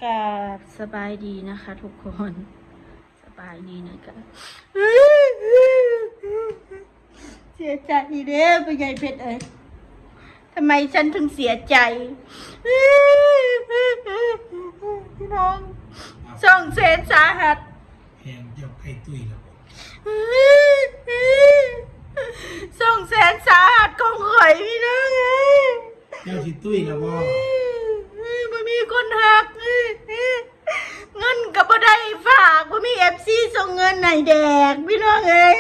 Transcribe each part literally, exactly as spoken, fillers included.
ครับ สบายดีนะคะทุกคน สบายดีนะคะ เสียใจเด้อ พ่อใหญ่เพชรเอ้ย ทำไมฉันถึงเสียใจ พี่น้อง สองแสนสาหัส แพงเจ้าไก่ตุ้ยแล้วบ่ สองแสนสาหัสของข่อยพี่น้องเอ้ย เจ้าสิตุ้ยแล้วบ่ บ่มีคนฮัก เงินก็บ่ได้ฝาก บ่มีเอฟซีส่งเงินให้แดก พี่น้องเอ้ย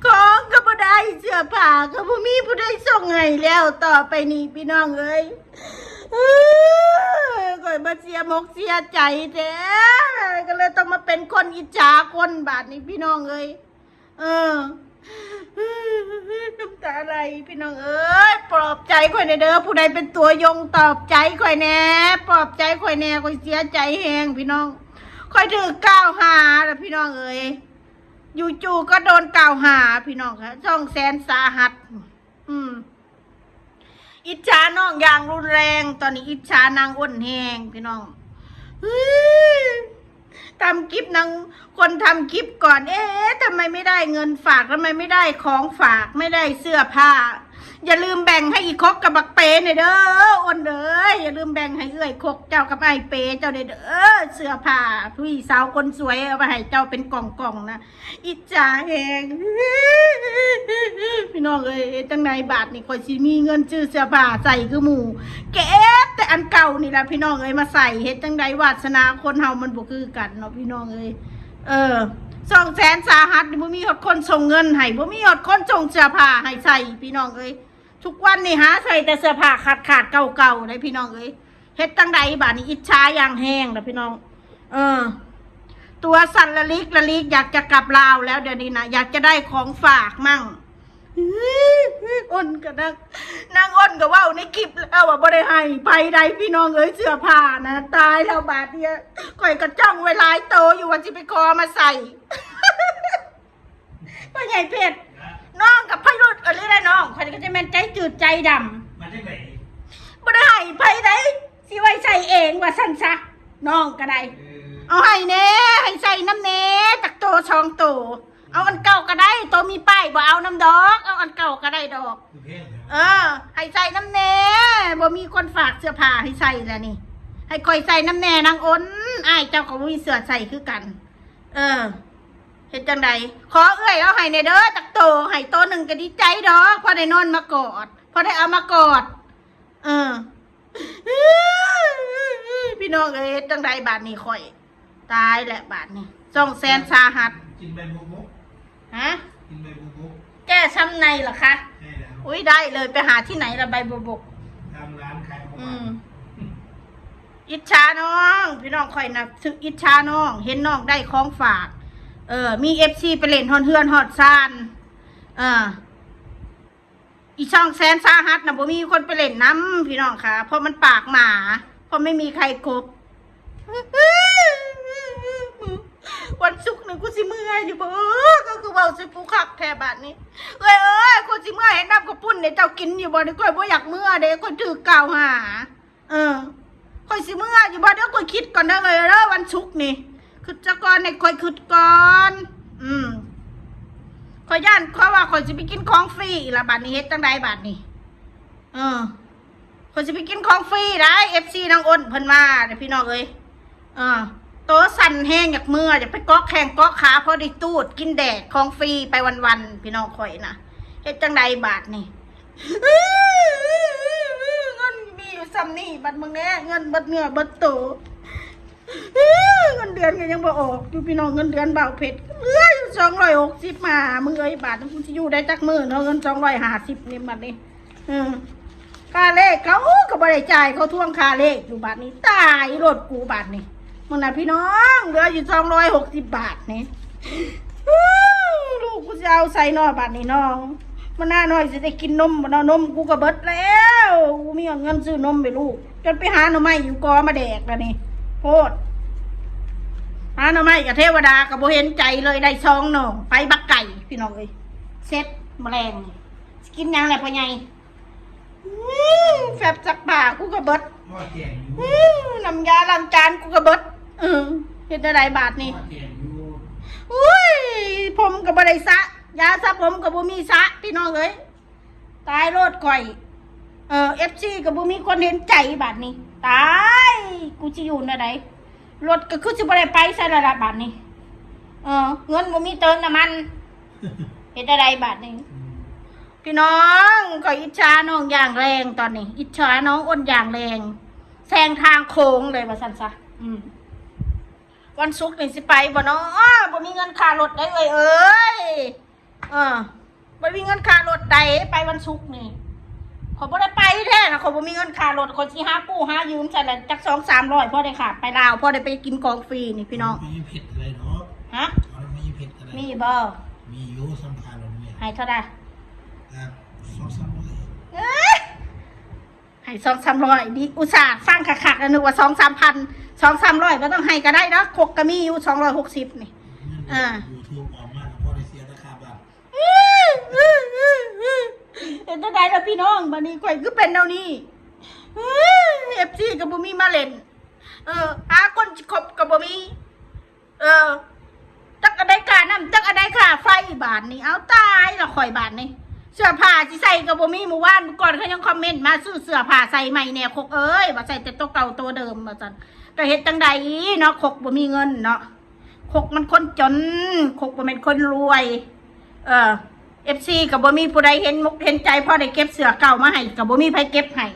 ของก็บ่ได้ เสื้อผ้าก็บ่มีผู้ใดส่งให้แล้ว ต่อไปนี้พี่น้องเอ้ย เอ้อ ข่อยมาเสียมกเสียใจแท้ ก็เลยต้องมาเป็นคนอิจฉาคนบาดนี้พี่น้องเอ้ย เออ น้ำตาไหลพี่น้องเอ้ย ปลอบใจข่อยแหน่เด้อ ผู้ใดเป็นตัวยงตอบใจข่อยแหน่ ปลอบใจข่อยแหน่ ข่อยเสียใจแฮงพี่น้อง ข่อยถูกกล่าวหาแล้วพี่น้องเอ้ย อยู่ๆก็โดนกล่าวหาพี่น้องคะ สองแสนสาหัส อืม อิจฉาน้องอย่างรุนแรง ตอนนี้อิจฉานางอ้นแฮงพี่น้อง เฮ้ย ทำคลิปนาง คนทำคลิปก่อน เอ๊ะ ทำไมไม่ได้เงินฝาก ทำไมไม่ได้ของฝาก ไม่ได้เสื้อผ้า อย่าลืมแบ่งให้อีคกกับบักเปหน่อยเด้อ อ้นเอ้ย อย่าลืมแบ่งให้เอื้อยคกเจ้ากับไอ้เปเจ้าเด้อ เสื้อผ้า ผู้สาวคนสวยเอาไปให้เจ้าเป็นกล่องๆนะ อิจฉาแฮง พี่น้องเอ้ย เฮ็ดจั่งใดบาดนี้ ข่อยสิมีเงินซื้อเสื้อผ้าใส่คือหมู่ เก็บแต่อันเก่านี่ล่ะพี่น้องเอ้ย มาใส่ เฮ็ดจั่งใด วาสนาคนเฮามันบ่คือกันเนาะพี่น้องเอ้ย เออ สองแสนสาหัสนี่บ่มีฮอดคนส่งเงินให้ บ่มีฮอดคนส่งเสื้อผ้าให้ใส่พี่น้องเอ้ย ทุกวันนี่หาใส่แต่เสื้อผ้าขาดๆเก่าๆเด้พี่น้องเอ้ย เฮ็ดจั่งใดบาดนี้ อิจฉาอย่างแฮงล่ะพี่น้อง เออ ตัวสั่นละลิกละลิก อยากจะกลับลาวแล้วเดี๋ยวนี้นะ อยากจะได้ของฝากมั่ง อ้นก็นาง นางอ้นก็เว้าในคลิปแล้วว่าบ่ได้ให้ไผใดพี่น้องเอ้ย เสื้อผ้านะ ตายแล้วบาดเนี่ย ข่อยก็จ้องไว้หลายโตอยู่ว่าสิไปขอมาใส่ พ่อใหญ่เพชร น้องกับไพโรจน์เอิ้นเลยน้อง ข่อยก็จะแม่นใจจืดใจดำ มาจั่งใด บ่ได้ให้ไผใด สิไว้ใส่เองว่าซั่นซะ น้องก็ได้ เออ เอาให้แหน่ ให้ใส่นำแหน่ จักโตสองโต เอาอันเก่าก็ได้ โตมีป้ายบ่เอานำดอก เอาอันเก่าก็ได้ดอก คือแพงแท้ เออ ให้ใส่นำแหน่ บ่มีคนฝากเสื้อผ้าให้ใส่แล้วนี่ ให้ข่อยใส่นำแหน่นางอ้น อ้ายเจ้าก็บ่มีเสื้อใส่คือกัน เออ เฮ็ดจั่งใด ขอเอื้อยเอาให้แหน่เด้อ จักโต ให้โตหนึ่งก็ดีใจดอก พอได้นอนมากอด พอได้เอามากอด เออ พี่น้องเอ้ย เฮ็ดจั่งใดบาดนี้ข่อย ตายแล้วบาดนี้ สองแสนสาหัส กินใบบัวบก ฮะ กินใบบัวบก แก้ช้ำในเหรอคะ ใช่แล้ว อุ๊ย ได้เลย ไปหาที่ไหนล่ะใบบัวบก ตามร้านขายของ อืม อิจฉาน้อง พี่น้องข่อยนะ ถืออิจฉาน้อง เห็นน้องได้ของฝาก เออ มีเอฟซีไปเล่นฮอดเฮือนฮอดซาน เออ อีสองแสนสาหัสนะ บ่มีคนไปเล่นนำ พี่น้องคะ เพราะมันปากหมา เพราะไม่มีใครคบ วันศุกร์หนึ่งกูสิเมื่อยอยู่บ่ ก็คือเว้าสิกูคักแท้บาดนี้ เอ้ย เอ้ย กูสิเมื่อยเฮ็ดน้ำข้าวปุ้นให้เจ้ากินอยู่บ่ นี่ข่อยบ่อยากเมื่อเด้ ข่อยถูกกล่าวหา เออ ข่อยสิเมื่ออยู่บ่ เดี๋ยวข่อยคิดก่อนเด้อ เอ้ยเด้อ วันศุกร์นี่ คิดซะก่อน ให้ข่อยคิดก่อน อืม ข่อยย้าน ข่อยว่าข่อยสิไปกินของฟรีอีกละ บาดนี้เฮ็ดจั่งใดบาดนี้ เออ ข่อยสิไปกินของฟรีได้ เอฟซี นางอ้นเพิ่นว่าเด้อพี่น้องเอ้ย เออ โตสั่นแฮงอยากเมื่อ อยากไปเกาะแข้งเกาะขา พอได้ตูดกินแดกของฟรีไปวันๆ พี่น้องข่อยนะ เฮ็ดจั่งใดบาดนี้ เงินมีอยู่ส่ำนี้ บัดมึงแน่ เงินเบิดเนื้อเบิดโต เงินเดือนก็ยังบ่ออกอยู่พี่น้อง เงินเดือนบ่าวเพชร เหลืออยู่สองร้อยหกสิบมา มึงเอ้ย บาดนี้กูสิอยู่ได้จักมื้อเนาะ เงินสองร้อยห้าสิบนี่บัดนี้ เออ ค่าเลขเขาก็บ่ได้จ่าย เขาทวงค่าเลขอยู่บาดนี้ ตายโลดกูบาดนี้ มึงนะพี่น้อง เหลืออยู่สองร้อยหกสิบบาทนี่ ลูกกูสิเอาใส่นอบาดนี้น้อง มันหน้าน้อยสิได้กินนมบ่เนาะ นมกูก็เบิดแล้ว กูมีเงินซื้อนมให้ลูก จนไปหาหน่อไม้อยู่กอมาแดกแล้วนี่ โพด หาหน่อไม้กับเทวดาก็บ่เห็นใจเลย ได้สองหน่อ ไปบักไก่ พี่น้องเอ้ย เซ็ตแมลง สิกินหยังแหละพ่อใหญ่ อืมแฟบซักผ้ากูก็เบิด พ่อแจงอยู่ อืมน้ำยาล้างจานกูก็เบิด เออเฮ็ดได้ไดบาดนี้ พ่อแจงอยู่ อุ้ย ผมก็บ่ได้สระ ยาสระผมก็บ่มีสระ พี่น้องเอ้ย ตายโลดข่อย เออ เอฟซี ก็บ่มีคนเห็นใจบาดนี้ ตาย กูสิอยู่แนวใด รถก็คือสิบ่ได้ไปใส่ละละบาดนี้ เออ เงินบ่มีเติมน้ำมัน เฮ็ดได้ไดบาดนี้ อืม พี่น้อง ข่อยอิจฉาน้องอย่างแรงตอนนี้ อิจฉาน้องอ้นอย่างแรง แซงทางโค้งเลยว่าซั่นซะ อืม วันศุกร์นี่สิไปบ่น้อ บ่มีเงินค่ารถได้เอ้ย เอ้ย เออ บ่มีเงินค่ารถได้ ไปวันศุกร์นี่ ข่อยบ่ได้ไปแท้นะ ข่อยบ่มีเงินค่ารถ ข่อยสิหากู้หายืมใส่ละจักสองสามร้อย พอได้ขาดไปลาว พอได้ไปกินของฟรีนี่พี่น้อง ไม่มีเพชรอะไรเนาะ ฮะ เอาแล้วไม่มีเพชรอะไร มีบ่ มีอยู่สำคัญเลย ให้เท่าใด อ่ะ สองสามร้อย เอ้ย ให้สองสามร้อย ดี อุตส่าห์ฟังคักๆ แล้วนึกว่าสองสามพัน สองสามร้อย บ่ต้องให้ก็ได้เนาะ ครกก็มีอยู่ สองร้อยหกสิบ นี่ เงิน อ่า ยูทูบออกมาก็พอได้เสียราคาบ้าน เห็นจั่งใดล่ะพี่น้อง บัดนี้ข่อยคือเป็นแนวนี้ เอฟซี ก็บ่มีมาเล่น เออ หาคนสิคบก็บ่มี เออ จักอันใดค่าน้ำ จักอันใดค่าไฟ บาดนี้ เอาตายละข่อยบาดนี้ เสื้อผ้าสิใส่ก็บ่มี มื้อวานมื้อก่อนเขายังคอมเมนต์มา ซื้อเสื้อผ้าใส่ใหม่แหน่ คกเอ้ย ว่าใส่แต่ตัวเก่าตัวเดิม ว่าซั่น ก็เฮ็ดจั่งใดเนาะ คกบ่มีเงินเนาะ คกมันคนจน คกบ่แม่นคนรวย เออ เอฟซี ก็บ่มีผู้ใดเห็นมกเห็นใจ พอได้เก็บเสื้อเก่ามาให้ ก็บ่มีไผเก็บให้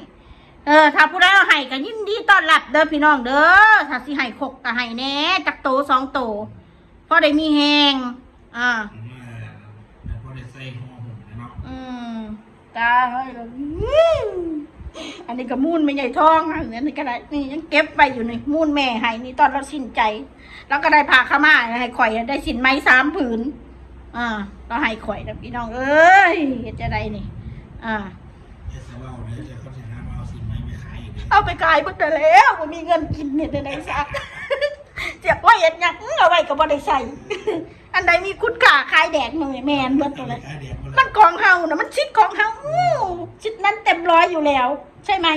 เออ ถ้าผู้ใดเอาให้ก็ยินดีต้อนรับเด้อพี่น้องเด้อ ถ้าสิให้คกก็ให้แหน่ จักโตสองโต พอได้มีแฮง อ่า อืม แล้วพอได้ใส่ห่อหุ้มแล้วเนาะ อืม ตาเฮ้ย อืม อันนี้ก็มูลแม่ใหญ่ทอง อันนี้ก็ได้ นี่ยังเก็บไว้อยู่นี่ มูลแม่ให้นี่ตอนเราสิ้นใจ แล้วก็ได้ผ้าขาวม้าให้ข่อย ได้สิ้นไหมสามผืน อ่า เราให้ข่อยนะพี่น้องเอ้ย เฮ็ดจั่งใดนี่ อ่า เฮ็ดซะเว้าเลย เดี๋ยวเขาสิหามาเอาสิ้นไหมไปขายอีกเด้อ เอาไปขายเบิดแล้ว บ่มีเงินกิน เฮ็ดจั่งใดซะ เสียบ่เฮ็ดหยัง เอาไว้ก็บ่ได้ใส่ อันใดมีคุณค่าขายแดกหน่อย แม่นเบิดตัวเลย ขายแดกหมดเลย มันของเฮานะ มันสิทธิ์ของเฮา อู้ สิทธิ์นั้นเต็มร้อยอยู่แล้ว ใช่ไหม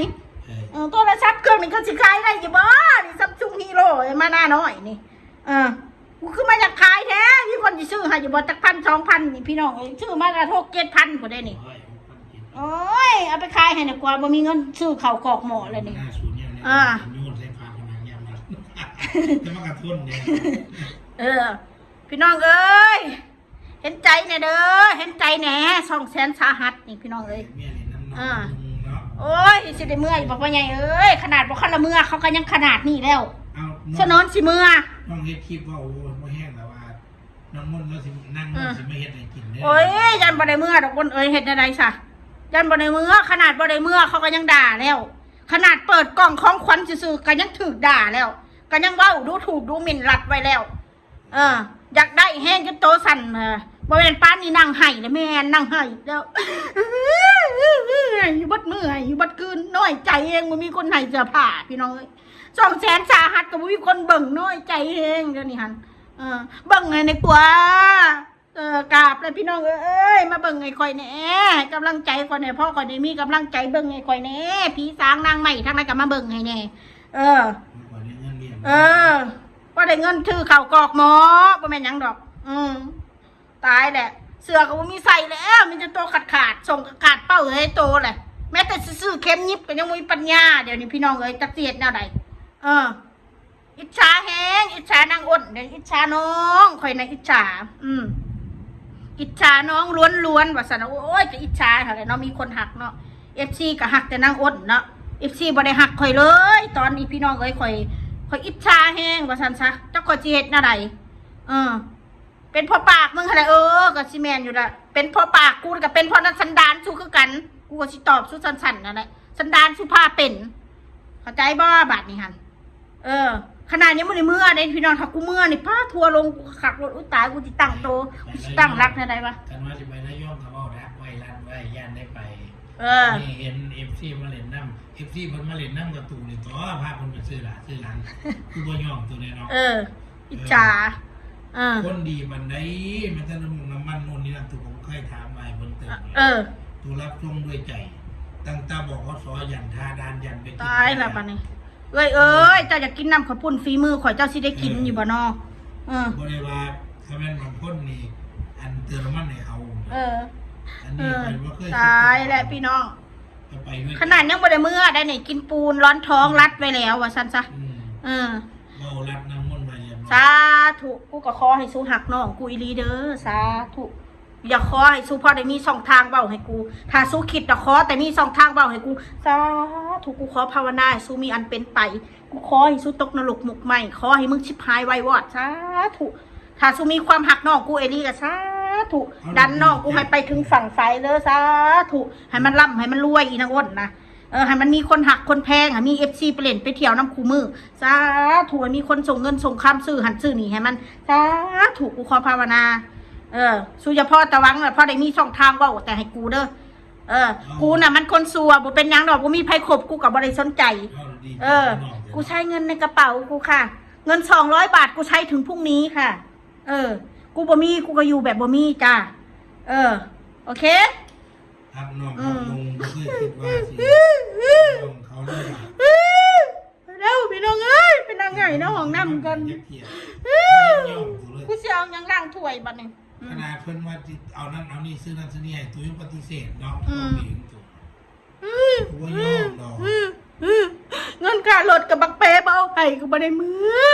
เออ เออ โทรศัพท์เครื่องนี้เขาสิขายได้อยู่บ่ นี่ Samsung Hero มาหน้าน้อยนี่ เออ กูคือมาอยากขายแท้ มีคนสิซื้อให้อยู่บ่ จักพันสองพัน นี่พี่น้องเอ้ย ซื้อมาก็หกเจ็ดพันพุ้นเด้นี่ โอ้ย หกพันเจ็ด โอ้ย เอาไปขายให้ดีกว่า บ่มีเงินซื้อข้าวกอกหม้อแล้วนี่ หน้าศูนย์เนี่ย อ่า โยนใส่ปากมันอย่างเงี้ยมัน จะมากระทุนเนี่ย เออ พี่น้องเอ้ย เห็นใจแหน่เด้อ เห็นใจแหน่ ช่องแสนสาหัสนี่พี่น้องเอ้ย เมียนี่น้ำหนัก อ่า ลงเนาะ โอ้ย สิได้เมื่อยบ่พ่อใหญ่เอ้ย ขนาดบ่คันละเมื่อเขาก็ยังขนาดนี้แล้ว เอา สนอนสิเมื่อ น้องเฮ็ดคลิปว่า โอ้ย บ่แห้งแล้วว่า น้องมนต์แล้วสินั่ง เออ สิมาเฮ็ดให้กินเด้อ โอ้ย ย่านบ่ได้เมื่อดอกมนต์เอ้ย เฮ็ดจั่งใดซะ ย่านบ่ได้เมื่อ ขนาดบ่ได้เมื่อเขาก็ยังด่าแล้ว ขนาดเปิดกล่องของขวัญซื่อๆก็ยังถูกด่าแล้ว ก็ยังเว้าดูถูกดูหมิ่นรัฐไว้แล้ว เออ อยากได้แฮงจนโตสั่น เออ บ่แม่นปานนี้นั่งไห้แล้ว แม่นนั่งไห้แล้ว ไห้อยู่เบิดมื้อ ไห้อยู่เบิดคืน น้อยใจแฮง บ่มีคนให้เสื้อผ้า พี่น้องเอ้ย ช่องแสนสาหัสก็บ่มีคนเบิ่ง น้อยใจแฮง เดี๋ยวนี้หั่น เออ เบิ่งให้แหน่กว่า เออ กราบเลยพี่น้องเอ้ย มาเบิ่งให้ข่อยแหน่ ให้กำลังใจข่อยแหน่ พ่อข่อยได้มีกำลังใจ เบิ่งให้ข่อยแหน่ ผีสางนางไม้ทางใดก็มาเบิ่งให้แหน่ เออ เออ บ่ได้เงินซื้อข้าวกอกหม้อ บ่แม่นหยังดอก อืม ตายแหละ เสื้อก็บ่มีใส่แล้ว มีแต่โตขาดๆ ส่งก็ขาดเป้าให้โตแหละ แม้แต่สิซื้อเข็มหยิบก็ยังบ่มีปัญญา เดี๋ยวนี้พี่น้องเอ้ย จักสิเฮ็ดแนวใด เออ อิจฉาแฮง อิจฉานางอ้น เดี๋ยวอิจฉาน้อง ข่อยนะอิจฉา อืม อิจฉาน้องล้วนๆ ว่าซั่นนะ โอ้ย จะอิจฉาเท่าใดเนาะ มีคนฮักเนาะ เอฟซี ก็ฮักแต่นางอ้นเนาะ เอฟซี บ่ได้ฮักข่อยเลย ตอนนี้พี่น้องเอ้ย ข่อย ข่อยอิจฉาแฮง ว่าซั่นซะ จักข่อยสิเฮ็ดแนวใด เออ เป็นเพราะปากมึงหั่นแหละ เออ ก็สิแม่นอยู่ละ เป็นเพราะปากกูก็เป็นเพราะนั้นสันดานสู้คือกัน กูก็สิตอบสู้สั้นๆ นั่นแหละ สันดานสู้พาเป็น เข้าใจบ่ บาดนี้หั่น เออ ขนาดนี้มื้อนี้เมื่อเด้พี่น้อง ถ้ากูเมื่อนี่ พาทัวร์ลง กูขับรถ อุ๊ย ตาย กูสิตั้งโต กูสิตั้งหลักแนวใดวะ คันว่าสิไประยองก็เว้าดักไว้ลั่นไว้ ย่านได้ไป เออ นี่เห็น เอฟซี มาเล่นนำ เอฟซี เพิ่นมาเล่นนำกระตูนี่ ตัวพาเพิ่นไปซื้อหลาซื้อหลัง คือบ่ยอมตัวนี้เนาะ เออ อิจฉา เออ คนดีปานใด มันจะน้ำมันน้ำมันโน่นนี่นั่น ตัวผมเคยถามมาให้เพิ่นเติม เออ ตัวรับส่งด้วยใจ ตั้งแต่บอกเขาสอยันทาดานยันไปกิน ตายแล้วบัดนี้ เอ้ยเอ้ยเจ้าอยากกินน้ำข้าวปุ้นฝีมือข่อย เจ้าสิได้กินอยู่บ่นอ เออ บ่ได้ว่าถ้าแม่นบางคนนี่ อันเติมน้ำมันให้เขา เออ อันนี้ไปบ่เคย ตายแล้วพี่น้อง จะไปด้วย ขนาดยังบ่ได้เมือได้นี่ กินปูนร้อนท้องรัดไว้แล้วว่าซั่นซะ อืม เออ เว้ารัดน้ำมนต์มาอย่าง สาธุ กูก็ขอให้สู้หักน้องกูอีหลีเด้อ สาธุ อย่าขอให้สู้พ่อได้มีช่องทางเว้าให้กู ถ้าสู้คิดนะขอแต่มีช่องทางเว้าให้กู สาธุ กูขอภาวนาให้สู้มีอันเป็นไป กูขอให้สู้ตกนรกหมกไหม้ ขอให้มึงชิบหายไวายวอด สาธุ ถ้าสู้มีความหักน้องกูเอหลีก็สาธุ ดันน้องกูให้ไปถึงฝั่งฝันเด้อ สาธุ ให้มันร่ำให้มันรวยอีนางอ้นนะ เออ ให้มันมีคนหักคนแพง ให้มีเอฟซีไปเล่นไปเที่ยวน้ำคู่มือ สาธุ ให้มีคนส่งเงินส่งคำซื้อหันซื้อนี่ให้มัน สาธุ กูขอภาวนา เออ สู้อย่าพ่อตะหวังนะพ่อได้มีช่องทางเว้าแต่ให้กูเด้อ เออ กูน่ะมันคนซัว บ่เป็นหยังดอก บ่มีไผคบ กูก็บ่ได้สนใจ เออ กูใช้เงินในกระเป๋ากูค่ะ เงินสองร้อยบาทกูใช้ถึงพรุ่งนี้ค่ะ เออ กูบ่มี กูก็อยู่แบบบ่มีจ้า เออ โอเค หักน้องหักนงบ่เคยคิดว่าสิน้องเขาเลย เร็วพี่น้องเอ้ย ไปนั่งไงเนาะห้องน้ำกัน ยักเทียบย่อมตัวเลย กูสิเอาหยังล้างถ้วยบัดนี้ ขนาดเพิ่นว่าสิเอานั่นเอานี่ซื้อนั่นซื้อนี่ให้ตัวยังปฏิเสธเนาะ อืม ตัวเองตัว อืม ตัวย่อมดอก อืมอืมเงินค่ารถกับบักเป้บ่เอาให้กูบ่ได้เมือ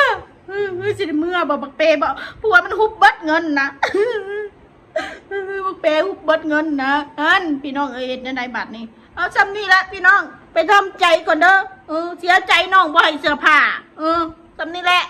อืมอืมสิได้เมือบ่บักเป้บ่ผัวมันหุบเบิดเงินนะอืมบักเป้หุบเบิดเงินนะอันพี่น้องเอ้ยเฮ็ดแนวใดบัดนี้ เอาซ้ำนี่ละพี่น้อง ไปทำใจก่อนเด้อ เออ เสียใจน้องบ่ให้เสื้อผ้า เออ ซ้ำนี่แหละ